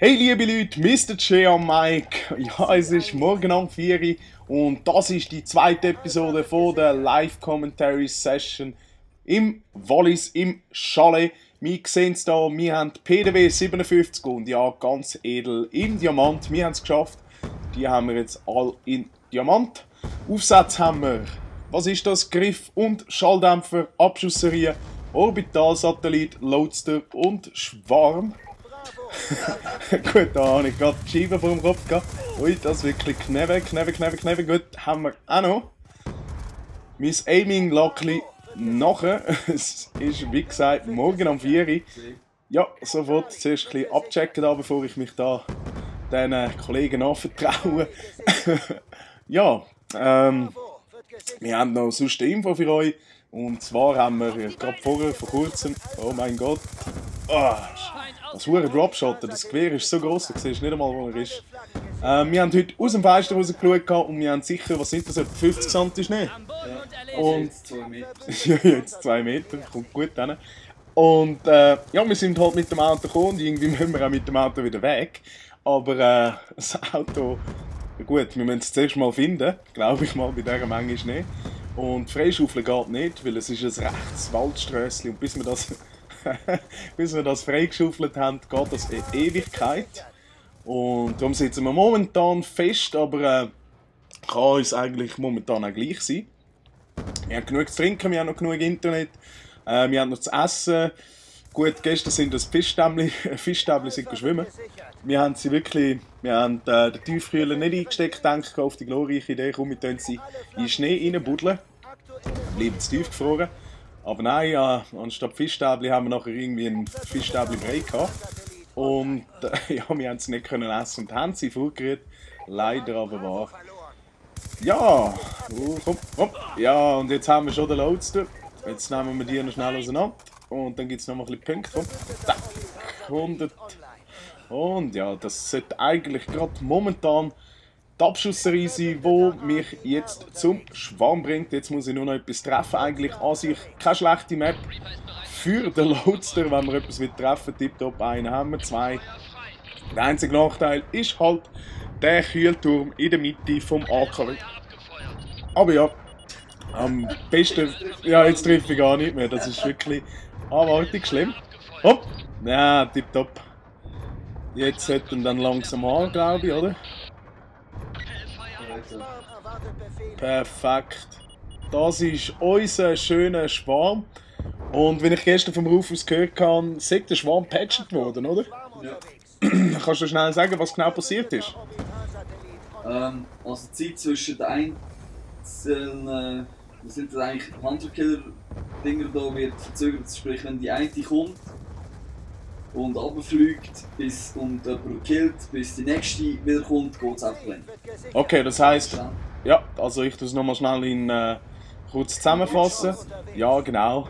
Hey liebe Leute, Mr. J am Mike. Ja, es ist morgen um 4 Uhr und das ist die zweite Episode von der Live-Commentary Session im Wallis, im Chalet. Wir sehen es hier, wir haben PDW 57 und ja, ganz edel im Diamant. Wir haben es geschafft. Die haben wir jetzt all in Diamant. Aufsatz haben wir, was ist das? Griff und Schalldämpfer, Abschusserie, Orbitalsatellit, Loadster und Schwarm. Gut, da habe ich gerade die Scheibe vor dem Kopf gehabt. Ui, das ist wirklich Kneve. Gut, haben wir auch noch. Mein Aiming Luckily nachher. Es ist, wie gesagt, morgen um 4 Uhr. Ja, sofort zuerst ein bisschen abchecken, da, bevor ich mich da den Kollegen anvertraue. Ja, wir haben noch sonst eine Info für euch. Und zwar haben wir gerade vorher, vor kurzem, oh mein Gott, das hure Dropshot, das Gewehr ist so gross, du siehst nicht einmal, wo er ist. Wir haben heute aus dem Fenster rausgeschaut und wir haben sicher, was sind das, etwa 50 cm Schnee? Ja. Und jetzt 2 Meter. Ja, jetzt 2 Meter, kommt gut hin. Und ja, wir sind halt mit dem Auto gekommen und irgendwie müssen wir auch mit dem Auto wieder weg. Aber das Auto, gut, wir müssen es zuerst mal finden, glaube ich mal, bei dieser Menge Schnee. Und freischaufeln geht nicht, weil es ist ein rechtes Waldströsschen und bis wir das freigeschaufelt haben, geht das eine Ewigkeit. Und darum sitzen wir momentan fest, aber kann uns eigentlich momentan auch gleich sein. Wir haben genug zu trinken, wir haben noch genug Internet, wir haben noch zu essen. Gut, gestern sind das Fischstäbchen sind schwimmen. Wir haben den Tiefkühler nicht eingesteckt, denke ich, auf die glorreiche Idee, komm, wir tun sie in den Schnee reinbuddeln. Bleiben zu tief gefroren. Aber nein, anstatt Fischstäbchen haben wir nachher irgendwie ein Fischstäbchen-Brei gehabt. Und ja, wir haben sie nicht können essen und haben sie vorgerührt. Leider aber wahr. Ja, komm. Ja, und jetzt haben wir schon den Loadster. Jetzt nehmen wir die noch schnell auseinander. Und dann gibt es noch mal ein bisschen Punkte. Komm. Zack, 100. Und ja, das sollte eigentlich gerade momentan die Abschusserie sein, die mich jetzt zum Schwarm bringt. Jetzt muss ich nur noch etwas treffen. Eigentlich an sich keine schlechte Map für den Loadster, wenn wir etwas treffen. Tipptopp, einen haben wir, 2. Der einzige Nachteil ist halt der Kühlturm in der Mitte vom AKW. Aber ja, am besten... Ja, jetzt treffe ich gar nicht mehr. Das ist wirklich abartig schlimm. Hopp! Ja, tipptopp. Jetzt sollten dann langsam an, glaube ich, oder? Perfekt. Das ist unser schöner Schwarm. Und wenn ich gestern vom Rufus gehört habe, ist der Schwarm patched worden, oder? Ja. Kannst du schnell sagen, was genau passiert ist? Also die Zeit zwischen den einzelnen, was sind das eigentlich, Hunter-Killer-Dinger da wird verzögert, sprich wenn die eine kommt und runterfliegt und jemand killt, bis die nächste wieder kommt, geht es einfach länger. Okay, das heisst, ja, also ich tue es nochmal schnell kurz zusammenfassen. Ja, genau.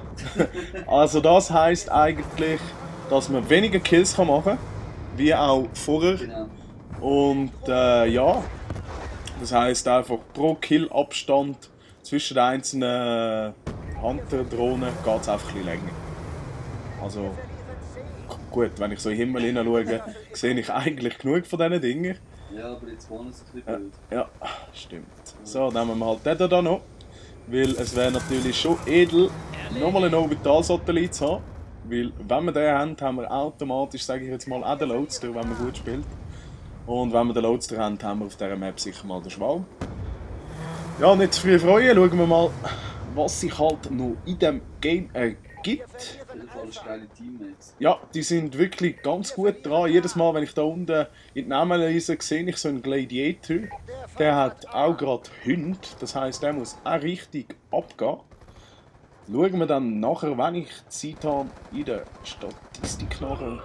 Also das heisst eigentlich, dass man weniger Kills machen kann, wie auch vorher. Genau. Und ja, das heisst einfach pro Kill-Abstand zwischen den einzelnen Hunter-Drohnen geht es einfach ein bisschen länger. Also gut, wenn ich so in den Himmel hineinschaue, sehe ich eigentlich genug von diesen Dingen. Ja, aber jetzt vorne ist es ein bisschen blöd. Ja, stimmt. So, nehmen wir halt den da noch. Weil es wäre natürlich schon edel, nochmal einen Orbitalsatellit zu haben. Weil wenn wir den haben, haben wir automatisch, sage ich jetzt mal, auch den Loadster, wenn man gut spielt. Und wenn wir den Loadster haben, haben wir auf dieser Map sicher mal den Schwarm. Ja, nicht zu früh freuen, schauen wir mal, was sich halt noch in diesem Game gibt. Auf jeden Fall ist geile Teammates. Ja, die sind wirklich ganz gut dran. Jedes Mal, wenn ich da unten in den Namen lese, sehe ich so einen Gladiator. Der hat auch gerade Hunde, das heisst, der muss auch richtig abgehen. Schauen wir dann nachher, wenn ich Zeit habe, in der Statistik nachher.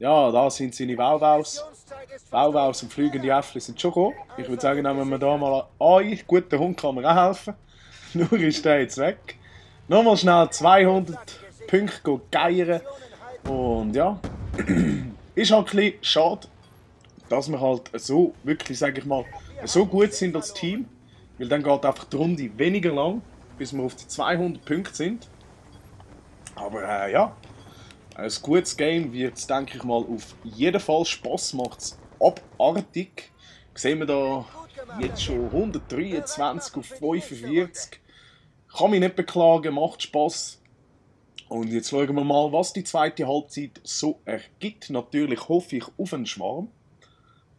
Ja, da sind seine Wauwaus. Wauwaus und fliegende Äffli sind schon gekommen. Ich würde sagen, nehmen wir da mal an. Gut, der Hund kann mir auch helfen. Nur ist der jetzt weg. Nochmal schnell 200 Punkte geiern. Und ja, ist halt ein bisschen schade, dass wir halt so, wirklich, sage ich mal, so gut sind als Team. Weil dann geht einfach die Runde weniger lang, bis wir auf die 200 Punkte sind. Aber ja, Ein gutes Game wird es, denke ich mal, auf jeden Fall. Spass macht es abartig. Sehen wir da jetzt schon 123 auf 45. Kann mich nicht beklagen, macht Spass. Und jetzt schauen wir mal, was die zweite Halbzeit so ergibt. Natürlich hoffe ich auf einen Schwarm.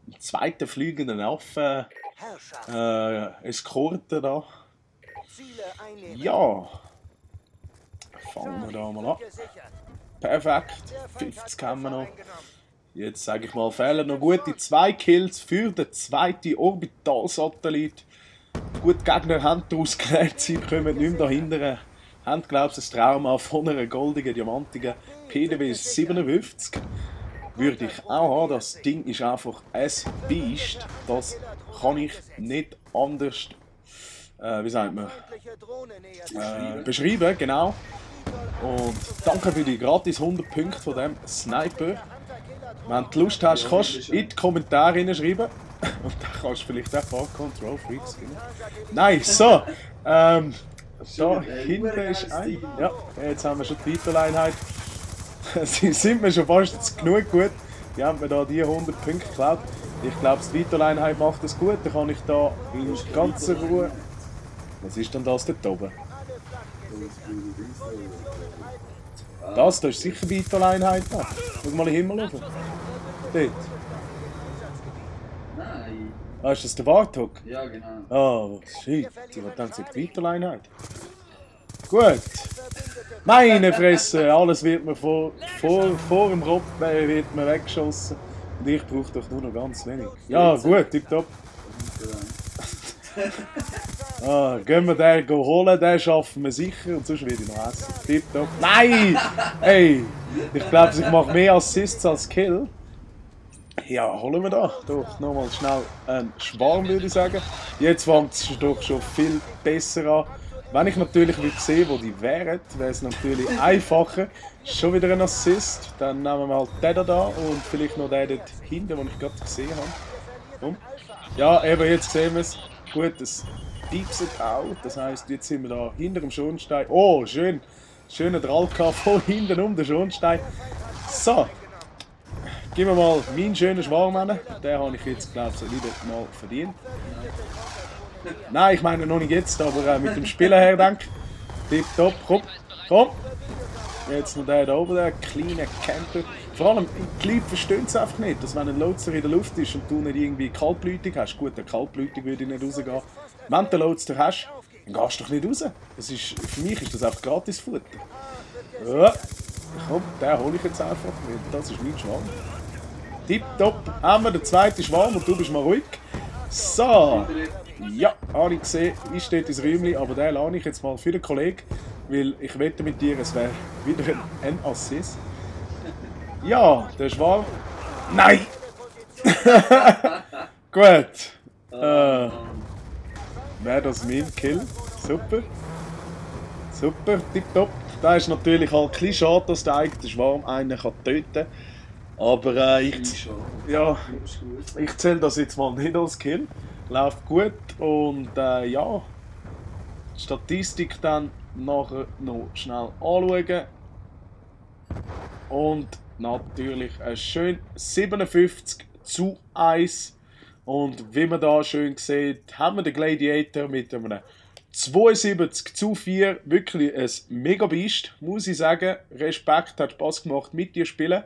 Einen zweiten fliegenden Affen. Eskorte da. Ja. Fangen wir da mal an. Perfekt. 50 haben wir noch. Jetzt sage ich mal, fehlen noch gute 2 Kills für den zweiten Orbitalsatellit. Gut, die Gegner haben ausgelegt, sie kommen nicht mehr dahinter. Haben, glaube ich, ein Trauma von einer goldigen, diamantigen PDW 57. Würde ich auch haben. Das Ding ist einfach ein Biest. Das kann ich nicht anders, wie sagt man, beschreiben, genau. Und danke für die gratis 100 Punkte von dem Sniper. Wenn du Lust hast, kannst du in die Kommentare hineinschreiben. Und dann kannst du vielleicht auch ein paar Control Freaks gewinnen. Nein, so. Da hinten ist ein. Ja, jetzt haben wir schon die Vital-Einheit. Sie sind mir schon fast jetzt genug gut. Die haben mir da die 100 Punkte geklaut. Ich glaube, die Vital-Einheit macht das gut. Dann kann ich da in ganzer Ruhe. Was ist denn das dort oben? Das ist sicher Vital-Einheit. Schau mal in den Himmel rauf. Dort. Nein. Ah, ist das der Warthog? Ja, genau. Oh, shit. Ich dachte, das ist die Vital-Einheit. Gut. Meine Fresse, alles wird mir vor dem Kopf wird mir weggeschossen. Und ich brauche doch nur noch ganz wenig. Ja, gut, tipptopp. Gehen wir den holen, den schaffen wir sicher und sonst werde ich noch essen. Tipptopp. Nein! Hey! Ich glaube, ich mache mehr Assists als Kill. Ja, holen wir da. Doch, nochmal schnell einen Schwarm, würde ich sagen. Jetzt fängt es doch schon viel besser an. Wenn ich natürlich sehen wo die wären, wäre es natürlich einfacher. Schon wieder ein Assist. Dann nehmen wir halt den da und vielleicht noch den dort hinten, den ich gerade gesehen habe. Komm. Ja, eben jetzt sehen wir es. Gut, es piepset auch. Das heisst, jetzt sind wir da hinter dem Schornstein. Oh, schön. Schöner Drall von hinten um den Schornstein. So. Gib mir mal meinen schönen Schwarm an. Den habe ich jetzt, glaube ich, wieder mal verdient. Nein, ich meine noch nicht jetzt, aber mit dem Spieler her, denke ich. Tipptopp, komm, komm. Jetzt noch der da oben, der kleine Camper. Vor allem, die Leute verstehen es einfach nicht, dass wenn ein Loadster in der Luft ist und du nicht irgendwie Kaltblütig hast, gut, eine Kaltblütig würde ich nicht rausgehen. Wenn du den Loadster hast, dann gehst du doch nicht raus. Das ist, für mich ist das einfach Gratisfutter. Ja, komm, den hole ich jetzt einfach, weil das ist mein Schwarm. Tipptopp, haben wir den zweiten Schwarm und du bist mal ruhig. So. Ja, habe ich gesehen, ist dort ins Räumchen, aber den lade ich jetzt mal für den Kollegen, weil ich wette mit dir, es wäre wieder ein Assist. Ja, der ist warm. Nein! Gut. Wäre das mein Kill? Super. Super, tipptopp. Da ist natürlich halt ein bisschen schade, dass der eigene Schwarm einen töten kann. Aber ich zähle das jetzt mal nicht als Kill. Läuft gut und ja, die Statistik dann nachher noch schnell anschauen. Und natürlich ein schön 57:1. Und wie man da schön sieht, haben wir den Gladiator mit einem 72:4. Wirklich ein mega Biest, muss ich sagen. Respekt, hat Spaß gemacht mit dir zu spielen.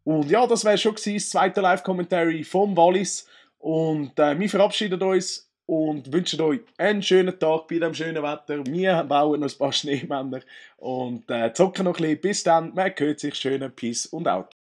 Und ja, das wäre schon gewesen, das zweite Live-Commentary vom Wallis. Und wir verabschieden uns und wünschen euch einen schönen Tag bei dem schönen Wetter. Wir bauen noch ein paar Schneemänner und zocken noch ein bisschen. Bis dann, man hört sich, schönen Peace und out.